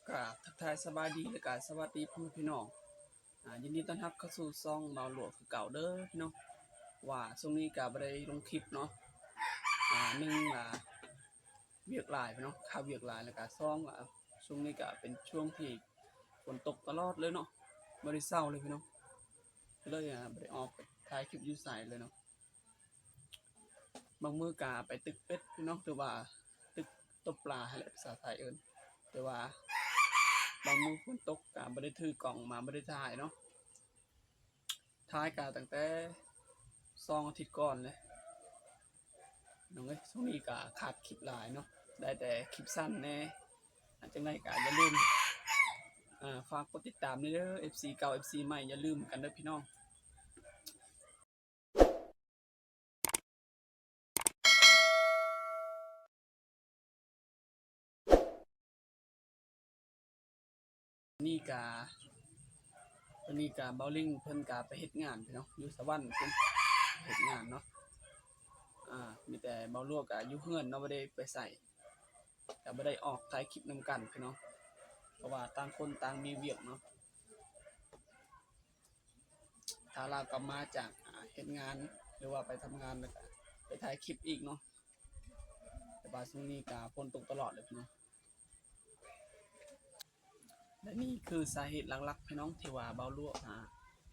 ກະທັກທາຍສະບາຍດີ ແລະກະສະຫວັດດີພໍ່ແມ່ພີ່ນ້ອງ ອາ ຍິນດີຕ້ອນຮັບເຂົ້າສູ່ຊ່ອງບ່າວຫຼວງຄືເກົ່າເດີພີ່ນ້ອງ. ວ່າຊ່ວງນີ້ກະບໍ່ໄດ້ລົງຄລິບເນາະ ອາ ໜຶ່ງ ອາ ວຽກຫຼາຍພີ່ນ້ອງ ຄາວຽກຫຼາຍ ແລະກະສອງ ອາ ຊ່ວງນີ້ກະເປັນຊ່ວງທີ່ຝົນຕົກຕະຫຼອດເລີຍເນາະ ບໍ່ໄດ້ເຊົາເລີຍພີ່ນ້ອງ ກໍເລີຍ ອາ ບໍ່ໄດ້ອອກໄປຖ່າຍຄລິບຢູ່ໃສເລີຍເນາະ. ບາງມື້ກະໄປຕຶກເປັດພີ່ນ້ອງ ຫຼືວ່າຕຶກຕົກປາຫັ້ນແຫຼະ ພາສາໄທເອີ້ນ ແຕ່ວ່າບາງມື້ຝົນຕົກກະບໍ່ໄດ້ຖືກ້ອງມາ ບໍ່ໄດ້ຖ່າຍເນາະ ຖ່າຍກະຕັ້ງແຕ່ສອງອາທິດກ່ອນແຫຼະນ້ອງເອີຍ. ຊ່ວງນີ້ກະຂາດຄລິບຫຼາຍເນາະ ໄດ້ແຕ່ຄລິບສັ້ນແດ່ ອາ ຈັ່ງໃດກະຢ່າລືມ ອາ ຝາກກົດຕິດຕາມແດ່ເດີ ເອັຟຊີເກົ່າ ເອັຟຊີໃໝ່ ຢ່າລືມກັນເດີພີ່ນ້ອງ. ນີ້ກະ ຕອນນີ້ກະເບົາລິງເພິ່ນກະໄປເຮັດງານເນາະ ຢູ່ສະຫວັນເພິ່ນເຮັດງານເນາະ ອາ ມີແຕ່ເບົາຫຼວງກະຢູ່ເຮືອນເນາະ ບໍ່ໄດ້ໄປໃສ ກະບໍ່ໄດ້ອອກຖ່າຍຄລິບນຳກັນພີ່ນ້ອງ ເພາະວ່າຕ່າງຄົນຕ່າງມີວຽກເນາະ. ຖ້າລາວກັບມາຈາກ ອາ ເຮັດງານ ຫຼືວ່າໄປທຳງານ ແລ້ວກະໄປຖ່າຍຄລິບອີກເນາະ ແຕ່ວ່າຊ່ວງນີ້ກະຝົນຕົກຕະຫຼອດເລີຍພີ່ນ້ອງ. ແລະນີ້ຄືສາເຫດຫຼັກໆ ພີ່ນ້ອງ ທີ່ວ່າເບົາຫຼວງ ອາ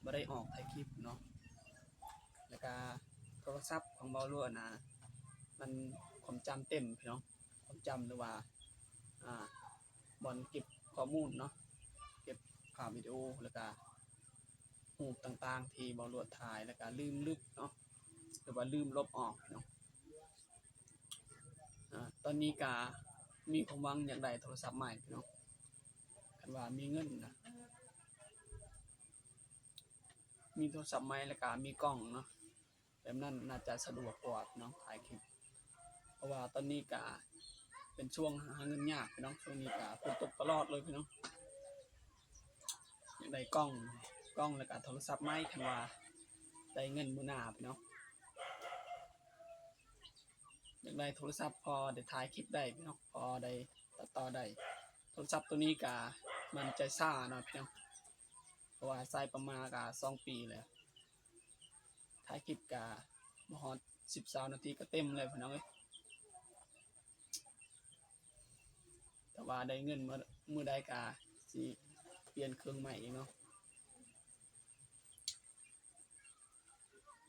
ບໍ່ໄດ້ອອກຖ່າຍຄລິບເນາະ ແລ້ວກະໂທລະສັບຂອງເບົາຫຼວງນະ ມັນຄວາມຈຳເຕັມພີ່ນ້ອງ ຄວາມຈຳ ຫຼືວ່າ ອາ ບ່ອນເກັບຂໍ້ມູນເນາະ ເກັບພາບວິດີໂອ ແລ້ວກະຮູບຕ່າງໆ ທີ່ເບົາຫຼວງຖ່າຍ ແລ້ວກະລືມລຶບເນາະ ຫຼືວ່າລືມລົບອອກເນາະ. ອາ ຕອນນີ້ກະມີຄວາມຫວັງຢາກໄດ້ໂທລະສັບໃໝ່ພີ່ນ້ອງ ຄັນວ່າມີເງິນນະ ມີໂທລະສັບໃໝ່ ແລ້ວກະມີກ້ອງເນາະ ແບບນັ້ນໜ້າຈະສະດວກກວ່າເນາະ ຖ່າຍຄລິບ ເພາະວ່າຕອນນີ້ກະເປັນຊ່ວງຫາເງິນຍາກພີ່ນ້ອງ ຊ່ວງນີ້ກະຝົນຕົກຕະຫຼອດເລີຍພີ່ນ້ອງ. ຢາກໄດ້ກ້ອງ ກ້ອງ ແລ້ວກະໂທລະສັບໃໝ່ ຄັນວ່າໄດ້ເງິນມື້ໜ້າພີ່ນ້ອງ. ຢາກໄດ້ໂທລະສັບພໍໄດ້ຖ່າຍຄລິບໄດ້ພີ່ນ້ອງ ພໍໄດ້ຕັດຕໍ່ໄດ້. ໂທລະສັບໂຕນີ້ກະມັນຈະຊ້າໜ້ອຍພີ່ນ້ອງ ເພາະວ່າໃຊ້ປະມານກະສອງປີແລ້ວ ຖ່າຍຄລິບກະບໍ່ຮອດສິບຊາວນາທີກະເຕັມແລ້ວພີ່ນ້ອງເອີຍ. ຖ້າວ່າໄດ້ເງິນມື້ ມື້ໃດກະຊິປ່ຽນເຄື່ອງໃໝ່ອີກເນາະ.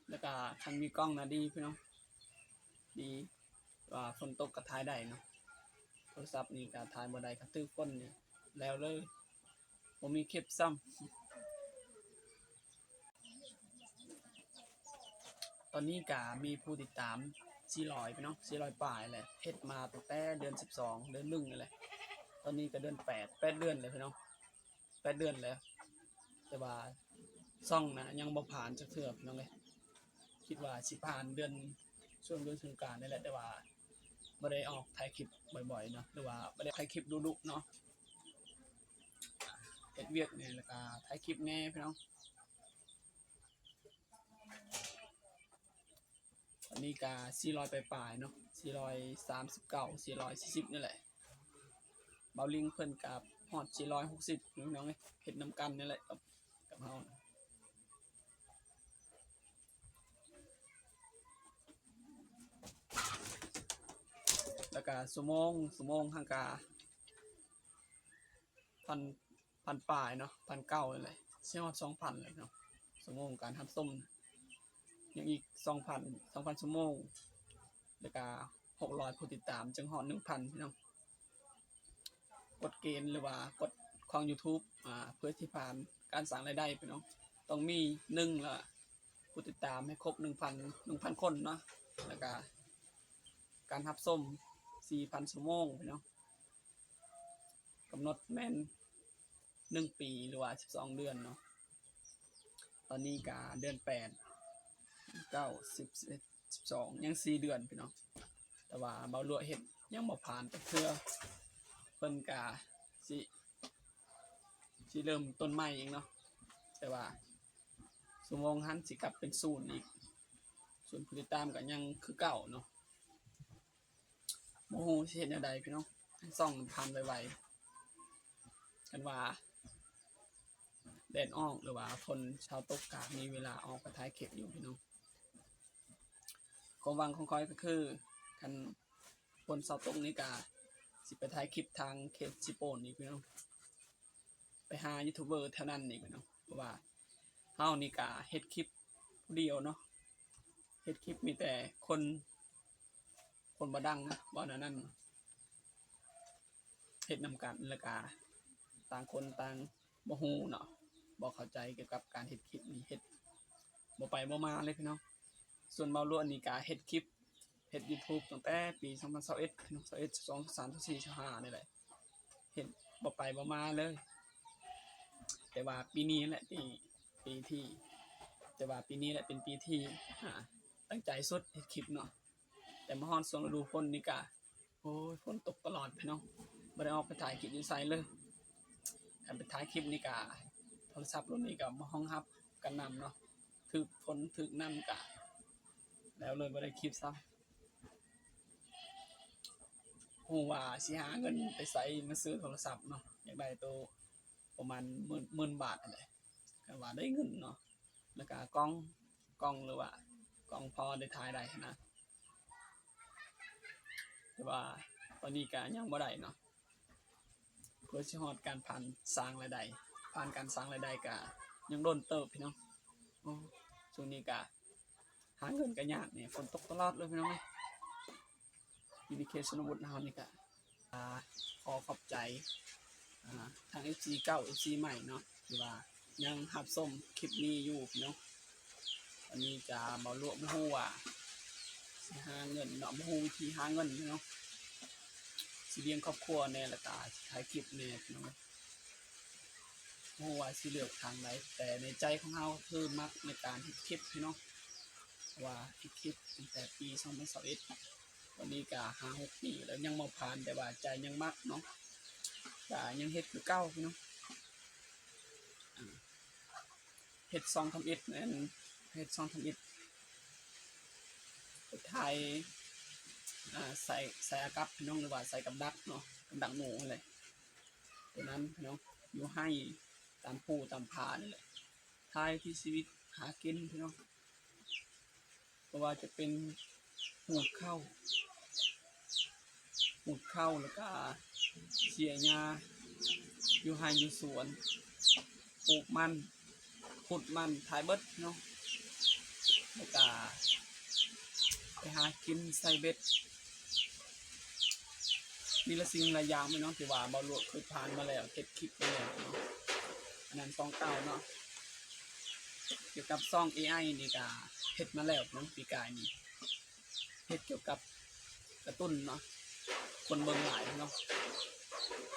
ແລ້ວກະຄັນມີກ້ອງນະດີພີ່ນ້ອງ ດີ ວ່າຝົນຕົກກະຖ່າຍໄດ້ເນາະ. ໂທລະສັບນີ້ກະຖ່າຍບໍ່ໄດ້ ຄັນຖືກຝົນນີ້ແລ້ວເລີຍ ບໍ່ມີຄລິບຊ້ຳ. ຕອນນີ້ກະມີຜູ້ຕິດຕາມສີ່ຮ້ອຍພີ່ນ້ອງ ສີ່ຮ້ອຍປາຍແຫຼະ ເຮັດມາຕັ້ງແຕ່ເດືອນສິບສອງ ເດືອນໜຶ່ງນີ້ແຫຼະ ຕອນນີ້ກະເດືອນແປດ ແປດເດືອນແລ້ວພີ່ນ້ອງ ແປດເດືອນແລ້ວ ແຕ່ວ່າຊ່ອງນະຍັງບໍ່ຜ່ານຈັກເທື່ອພີ່ນ້ອງເອີຍ. ຄິດວ່າຊິຜ່ານເດືອນ ຊ່ວງເດືອນສົງການນີ້ແຫຼະ ແຕ່ວ່າບໍ່ໄດ້ອອກຖ່າຍຄລິບບໍ່ອຍໆເນາະ ຫຼືວ່າບໍ່ໄດ້ຖ່າຍຄລິບດຸໆເນາະ. ເຮັດວຽກແດ່ ແລ້ວກະຖ່າຍຄລິບແດ່ພີ່ນ້ອງ. ຕອນນີ້ກະສີ່ຮ້ອຍປາຍໆເນາະ ສີ່ຮ້ອຍສາມສິບເກົ້າ ສີ່ຮ້ອຍສີ່ສິບນີ້ແຫຼະ. ເບົາລິງເພິ່ນກະຮອດສີ່ຮ້ອຍຫົກສິບພີ່ນ້ອງເອີຍ ເຮັດນຳກັນນີ້ແຫຼະກັບ ກັບເຮົາ. ແລ້ວກະຊົ່ວໂມງ ຊົ່ວໂມງຫັ້ນກະ ພັນ ພັນປາຍເນາະ ພັນເກົ້ານີ້ແຫຼະ ຊິຮອດສອງພັນແລ້ວເນາະ. ຊົ່ວໂມງການຮັບຊົມຍັງອີກສອງພັນ ສອງພັນຊົ່ວໂມງ ແລ້ວກະຫົກຮ້ອຍຜູ້ຕິດຕາມ ຈຶ່ງຮອດໜຶ່ງພັນພີ່ນ້ອງ. ກົດເກນ ຫຼືວ່າກົດຂອງ YouTube ອາ ເພື່ອຊິຜ່ານການສ້າງລາຍໄດ້ພີ່ນ້ອງ ຕ້ອງມີ ໜຶ່ງ ລະຜູ້ຕິດຕາມໃຫ້ຄົບໜຶ່ງພັນ ໜຶ່ງພັນຄົນເນາະ ແລ້ວກະການຮັບຊົມສີ່ພັນຊົ່ວໂມງພີ່ນ້ອງ. ກຳນົດແມ່ນໜຶ່ງປີ ຫຼືວ່າສິບສອງເດືອນເນາະ. ຕອນນີ້ກະເດືອນແປດ ເກົ້າ ສິບ ສິບເອັດ ສິບສອງ ຍັງສີ່ເດືອນພີ່ນ້ອງ ແຕ່ວ່າເບົາຫຼວງເຮັດຍັງບໍ່ຜ່ານຈັກເທື່ອ. ເພິ່ນກະຊິ ຊິເລີ່ມຕົ້ນໃໝ່ອີກເນາະ ແຕ່ວ່າຊົ່ວໂມງຫັ້ນຊິກັບເປັນສູນອີກ ສູນຜູ້ຕິດຕາມກະຍັງຄືເກົ່າເນາະ. ບໍ່ຮູ້ຊິເຮັດແນວໃດພີ່ນ້ອງ ໃຫ້ຊ່ອງມັນຜ່ານໄວ ຄັນວ່າແດດອອກ ຫຼືວ່າຝົນເຊົາຕົກ ກະມີເວລາອອກໄປຖ່າຍຄລິບຢູ່ພີ່ນ້ອງ. ຄວາມຫວັງຂອງຂ້ອຍກໍຄື ຄັນຝົນເຊົາຕົກນີ້ກະຊິໄປຖ່າຍຄລິບທາງເຂດເຊໂປນນີ້ພີ່ນ້ອງ, ໄປຫາຢູທູບເບີແຖວນັ້ນນີ້ພີ່ນ້ອງ. ເພາະວ່າເຮົານີ້ກະເຮັດຄລິບຜູ້ດຽວເນາະ, ເຮັດຄລິບມີແຕ່ຄົນ ຄົນບໍ່ດັງນະ ເວົ້າແນວນັ້ນ. ເຮັດນຳກັນ ແລ້ວກະຕ່າງຄົນຕ່າງບໍ່ຮູ້ເນາະ, ບໍ່ເຂົ້າໃຈກ່ຽວກັບການເຮັດຄລິບນີ້, ເຮັດບໍ່ໄປບໍ່ມາເລີຍພີ່ນ້ອງ. ສ່ວນເວົ້າລວນນີ້ກະເຮັດຄລິບ ເຮັດຢູທູບຕັ້ງແຕ່ປີສອງພັນຊາວເອັດ ຊາວເອັດ ຊາວສອງ ຊາວສາມ ຊາວສີ່ ຊາວຫ້ານີ້ແຫຼະ, ເຮັດບໍ່ໄປບໍ່ມາເລີຍ. ແຕ່ວ່າປີນີ້ແຫຼະ ປີ ປີທີ່ ແຕ່ວ່າປີນີ້ແຫຼະເປັນປີທີ່ ອ່າ ຕັ້ງໃຈສຸດເຮັດຄລິບເນາະ. ແຕ່ມາຮອດຊ່ວງລະດູຝົນນີ້ກະ ໂອ້ຍ ຝົນຕົກຕະຫຼອດພີ່ນ້ອງ, ບໍ່ໄດ້ອອກໄປຖ່າຍຄລິບຢູ່ໃສເລີຍ. ຄັນໄປຖ່າຍຄລິບນີ້ກະ ໂທລະສັບລຸ້ນນີ້ກະບໍ່ຮອງຮັບກັນນ້ຳເນາະ, ຖືກຝົນຖືກນ້ຳກະແລ້ວເລີຍ ບໍ່ໄດ້ຄລິບຊ້ຳ. ຮູ້ວ່າຊິຫາເງິນໄປໃສມາຊື້ໂທລະສັບເນາະ, ຢາກໄດ້ໂຕປະມານໝື່ນ ໝື່ນບາດຫັ້ນແຫຼະ ຄັນວ່າໄດ້ເງິນເນາະ. ແລ້ວກະກ້ອງ ກ້ອງ ຫຼືວ່າກ້ອງພໍໄດ້ຖ່າຍໄດ້ຫັ້ນນະ, ແຕ່ວ່າຕອນນີ້ກະຍັງບໍ່ໄດ້ເນາະ. ເພື່ອຊິຮອດການຜ່ານສ້າງລາຍໄດ້ ຜ່ານການສ້າງລາຍໄດ້ກະຍັງດົນເຕີບພີ່ນ້ອງ. ໂອ້ ຊ່ວງນີ້ກະຫາເງິນກະຍາກນີ້, ຝົນຕົກຕະຫຼອດເລີຍພີ່ນ້ອງເອີຍ. ຢູ່ໃນເຂດຊົນນະບົດເຮົານີ້ກະ ອ່າ ຂໍຂອບໃຈ ອ່າ ທັງເອັຟຊີເກົ່າ ເອັຟຊີໃໝ່ເນາະ ທີ່ວ່າຍັງຮັບຊົມຄລິບນີ້ຢູ່ພີ່ນ້ອງ. ອັນນີ້ກະບໍ່ຮູ້ ບໍ່ຮູ້ວ່າຊິຫາເງິນເນາະ, ບໍ່ຮູ້ວິທີຫາເງິນເນາະ, ຊິລ້ຽງຄອບຄົວແດ່ ແລ້ວກະຊິຖ່າຍຄລິບແດ່ພີ່ນ້ອງ. ບໍ່ຮູ້ວ່າຊິເລືອກທາງໃດ, ແຕ່ໃນໃຈຂອງເຮົາຄືມັກໃນການເຮັດຄລິບພີ່ນ້ອງ, ເພາະວ່າເຮັດຄລິບຕັ້ງແຕ່ປີສອງພັນຊາວເອັດ ວັນນີ້ກະຫ້າຫົກປີແລ້ວ ຍັງບໍ່ຜ່ານ, ແຕ່ວ່າໃຈຍັງມັກເນາະ, ກະຍັງເຮັດຄືເກົ່າພີ່ນ້ອງ. ເຮັດຊ່ອງທຳອິດນັ້ນ ເຮັດຊ່ອງທຳອິດ ໄປຖ່າຍ ອ່າ ໃສ່ ໃສ່ອາກັບພີ່ນ້ອງ ຫຼືວ່າໃສ່ກັບດັກເນາະ, ກັບດັກໝູຫັ້ນແຫຼະ. ຕົວນັ້ນພີ່ນ້ອງ ຢູ່ໄຮ່ຕາມພູຕາມຜານີ້ແຫຼະ, ຖ່າຍວິຖີຊີວິດຫາກິນພີ່ນ້ອງ. ບໍ່ວ່າຈະເປັນຫູດເຂົ້າ ຫູດເຂົ້າ ແລ້ວກະເສຍຫຍ້າ ຢູ່ໄຮ່ຢູ່ສວນ ປູກມັນ ຂຸດມັນ ຖ່າຍເບິດເນາະ. ແລ້ວກະໄປຫາກິນໃສ່ເບັດ ມີຫຼາຍສິ່ງຫຼາຍຢ່າງພີ່ນ້ອງ ທີ່ວ່າບ່າວຫຼວງເຄີຍຜ່ານມາແລ້ວ ເຮັດຄລິບມາແລ້ວເນາະ. ອັນນັ້ນຊ່ອງເກົ່າເນາະ. ກ່ຽວກັບຊ່ອງເອໄອນີ້ກະເຮັດມາແລ້ວເນາະ ປີກາຍນີ້ ເຮັດກ່ຽວກັບກາຕູນເນາະ, ຄົນເບິ່ງຫຼາຍເນາະ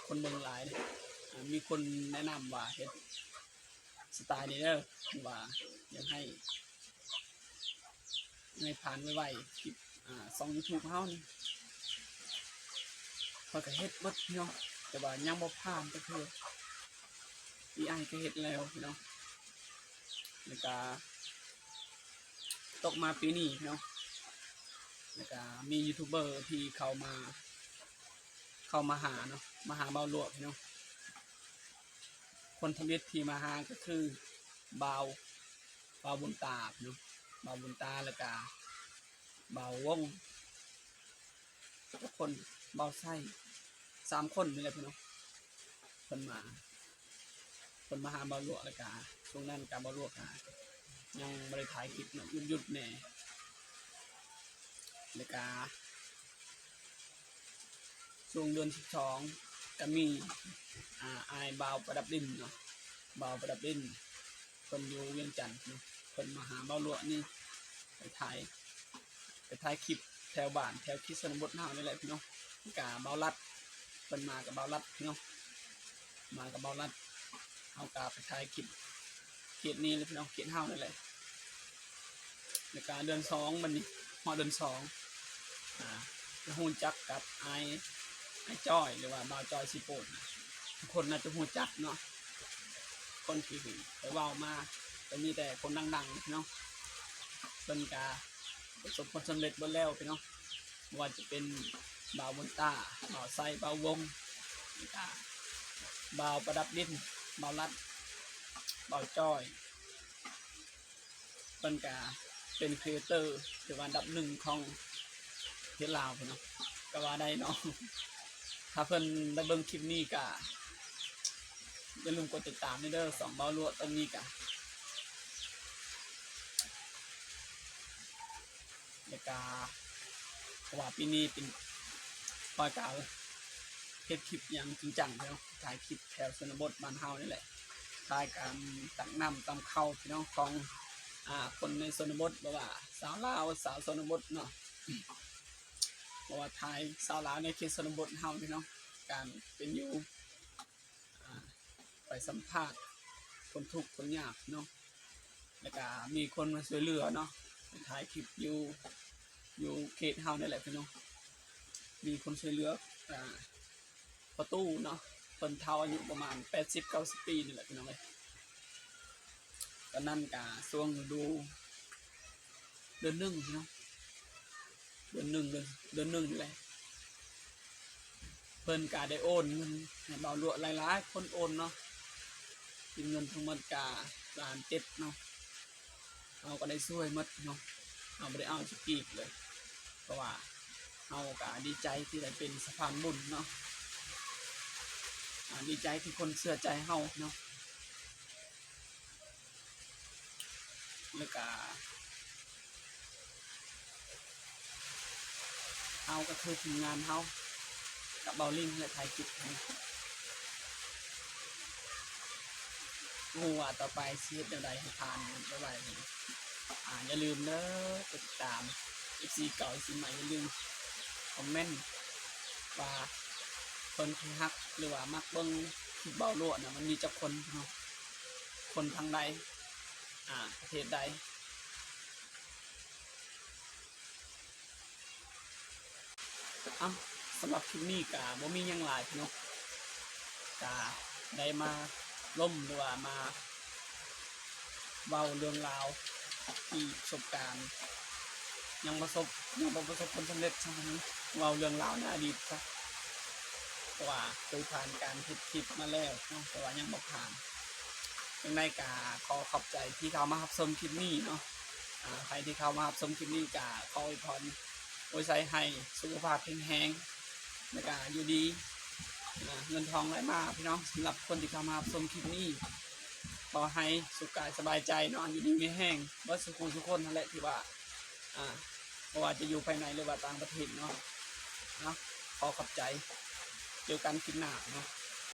ຄົນເບິ່ງຫຼາຍ. ອ່າ ມີຄົນແນະນຳວ່າເຮັດສະໄຕລ໌ນີ້ເດີ ວ່າຢາກໃຫ້ ໃຫ້ຜ່ານໄວໆ ຄລິບ ອ່າ ຊ່ອງຢູທູບເຮົານີ້. ຂ້ອຍກະເຮັດເບິດເນາະ ແຕ່ວ່າຍັງບໍ່ຜ່ານຈັກເທື່ອ. ເອໄອກະເຮັດແລ້ວພີ່ນ້ອງ ແລ້ວກະຕົກມາປີນີ້ເນາະ ແລ້ວກະມີຢູທູບເບີທີ່ເຂົ້າມາ ເຂົ້າມາຫາເນາະ ມາຫາບ່າວຫຼວງເນາະ. ຄົນທຳອິດທີ່ມາຫາກະຄືບ່າວ ບ່າວບຸນຕາເນາະ ບ່າວບຸນຕາ ແລ້ວກະບ່າວວົງ ທຸກຄົນ ບ່າວໄຊ ສາມຄົນນີ້ແຫຼະພີ່ນ້ອງ. ເພິ່ນມາ ເພິ່ນມາຫາບ່າວຫຼວງ ແລ້ວກະຊ່ວງນັ້ນກະບ່າວຫຼວງກະຍັງບໍ່ໄດ້ຖ່າຍຄລິບເນາະ ຢຸດໆແດ່. ແລ້ວກະຊ່ວງເດືອນສິບສອງກະມີ ອ່າ ອ້າຍບ່າວປະດັບດິນເນາະ ບ່າວປະດັບດິນ ເພິ່ນຢູ່ວຽງຈັນເນາະ ເພິ່ນມາຫາບ່າວຫຼວງນີ້ ໄປຖ່າຍ ໄປຖ່າຍຄລິບແຖວບ້ານ ແຖວເຂດຊົນນະບົດເຮົານີ້ແຫຼະພີ່ນ້ອງ. ກະບ່າວລັດ ເພິ່ນມາກັບບ່າວລັດພີ່ນ້ອງ ມາກັບບ່າວລັດ ເຮົາກະໄປຖ່າຍຄລິບເຂດນີ້ແຫຼະພີ່ນ້ອງ ເຂດເຮົານີ້ແຫຼະ. ແລ້ວກະເດືອນສອງບັດນີ້ ຮອດເດືອນສອງ ອ່າ ໄດ້ຮູ້ຈັກກັບອ້າຍ ອ້າຍຈ້ອຍ ຫຼືວ່າບ່າວຈ້ອຍສີໂປດ ທຸກຄົນໜ້າຈະຮູ້ຈັກເນາະ. ຄົນທີ່ເຄີຍເວົ້າມາກະມີແຕ່ຄົນດັງໆເນາະ ເພິ່ນກະປະສົບຜົນສຳເລັດເບິດແລ້ວພີ່ນ້ອງ. ບໍ່ວ່າຈະເປັນບ່າວບຸນຕາ ບ່າວໄຊ ບ່າວວົງ ແລ້ວກະ ບ່າວປະດັບດິນ, ບ່າວລັດ, ບ່າວຈ້ອຍ ເພິ່ນກະເປັນຄຣີເອເຕີ ຖືວ່າອັນດັບໜຶ່ງຂອງປະເທດລາວພຸ້ນເນາະ ກະວ່າໄດ້ເນາະ. ຖ້າເພິ່ນໄດ້ເບິ່ງຄລິບນີ້ກະຢ່າລືມກົດຕິດຕາມເດີ ຊ່ອງບ່າວຫຼວດຕົງນີ້ກະ ແລ້ວກະ ເພາະວ່າປີນີ້ເປັນ ຂ້ອຍກະເຮັດຄລິບຢ່າງຈິງຈັງເນາະ ຖ່າຍຄລິບແຖວຊົນນະບົດບ້ານເຮົານີ້ແຫຼະ ຖ່າຍການຕັກນ້ຳຕຳເຂົ້າພີ່ນ້ອງຂອງ ອ່າ ຄົນໃນຊົນນະບົດ ບໍ່ວ່າຊາວລາວ ຊາວຊົນນະບົດເນາະ ເພາະວ່າຖ່າຍຊາວລາວໃນເຂດຊົນນະບົດເຮົາພີ່ນ້ອງ ການເປັນຢູ່ ອ່າ ໄປສຳພາດຄົນທຸກຄົນຍາກເນາະ ແລ້ວກະມີຄົນມາຊ່ວຍເຫຼືອເນາະ ໄປຖ່າຍຄລິບຢູ່ ຢູ່ເຂດເຮົານີ້ແຫຼະພີ່ນ້ອງ ມີຄົນຊ່ວຍເຫຼືອ ອ່າ ພໍ່ຕູ້ເນາະ ເພິ່ນເຖົ້າອາຍຸປະມານແປດສິບເກົ້າສິບປີນີ້ແຫຼະພີ່ນ້ອງເອີຍ. ຕອນນັ້ນກະຊ່ວງລະດູ ເດືອນໜຶ່ງເນາະ ເດືອນໜຶ່ງ ເດືອນ ເດືອນໜຶ່ງນີ້ແຫຼະ ເພິ່ນກະໄດ້ໂອນເງິນໃຫ້ບ່າວຫຼວດຫຼາຍໆຄົນໂອນເນາະ ເປັນເງິນທັງໝົດກະລ້ານເຈັດເນາະ ເຮົາກະໄດ້ຊ່ວຍໝົດເນາະ ເຮົາບໍ່ໄດ້ເອົາຈັກກີບເລີຍ ເພາະວ່າເຮົາກະດີໃຈທີ່ໄດ້ເປັນສະພານບຸນເນາະ ອ່າ ດີໃຈທີ່ຄົນເຊື່ອໃຈເຮົາເນາະ. ແລ້ວກະເຮົາກະຄືທີມງານເຮົາກັບເບົາລິງແຫຼະ ຖ່າຍຄລິບໃຫ້ ບໍ່ຮູ້ວ່າຕໍ່ໄປຊິເຮັດແນວໃດໃຫ້ຜ່ານໄວໆ ອ່າ ຢ່າລືມເດີ ກົດຕິດຕາມ ເອັຟຊີເກົ່າ ເອັຟຊີໃໝ່ ຢ່າລືມຄອມເມັນວ່າເພິ່ນຄືຮັກ ຫຼືວ່າມັກເບິ່ງຄລິບເບົາຫຼວດນະ ມັນມີຈັກຄົນເນາະ ຄົນທາງໃດ ອ່າ ປະເທດໃດ. ເອົ້າ ສຳລັບຄລິບນີ້ກະບໍ່ມີຫຍັງຫຼາຍພີ່ນ້ອງ ກະໄດ້ມາລົມ ຫຼືວ່າມາເວົ້າເລື່ອງລາວທີ່ປະສົບການ ຍັງປະສົບ ຍັງບໍ່ປະສົບຜົນສຳເລັດຊະ ເວົ້າເລື່ອງລາວໃນອະດີດຊະ ເພາະວ່າເຄີຍຜ່ານການເຮັດຄລິບມາແລ້ວເນາະ ແຕ່ວ່າຍັງບໍ່ຜ່ານ. ຈັ່ງໃດກະຂໍຂອບໃຈທີ່ເຂົ້າມາຮັບຊົມຄລິບນີ້ເນາະ ອ່າ ໃຜທີ່ເຂົ້າມາຮັບຊົມຄລິບນີ້ກະຂໍອວຍພອນອວຍໄຊໃຫ້ສຸຂະພາບແຂງແຮງ ແລ້ວກະຢູ່ດີ ອ່າ ເງິນທອງໄຫຼມາພີ່ນ້ອງ. ສຳລັບຄົນທີ່ເຂົ້າມາຮັບຊົມຄລິບນີ້ ຂໍໃຫ້ສຸກກາຍສະບາຍໃຈເນາະ ຢູ່ດີມີແຮງເບິດສູ່ຜູ້ສູ່ຄົນຫັ້ນແຫຼະ ທີ່ວ່າ ອ່າ ບໍ່ວ່າຈະຢູ່ພາຍໃນ ຫຼືວ່າຕ່າງປະເທດເນາະ. ເອົາ ຂໍຂອບໃຈ ເຈີກັນຄລິບໜ້າເນາະ.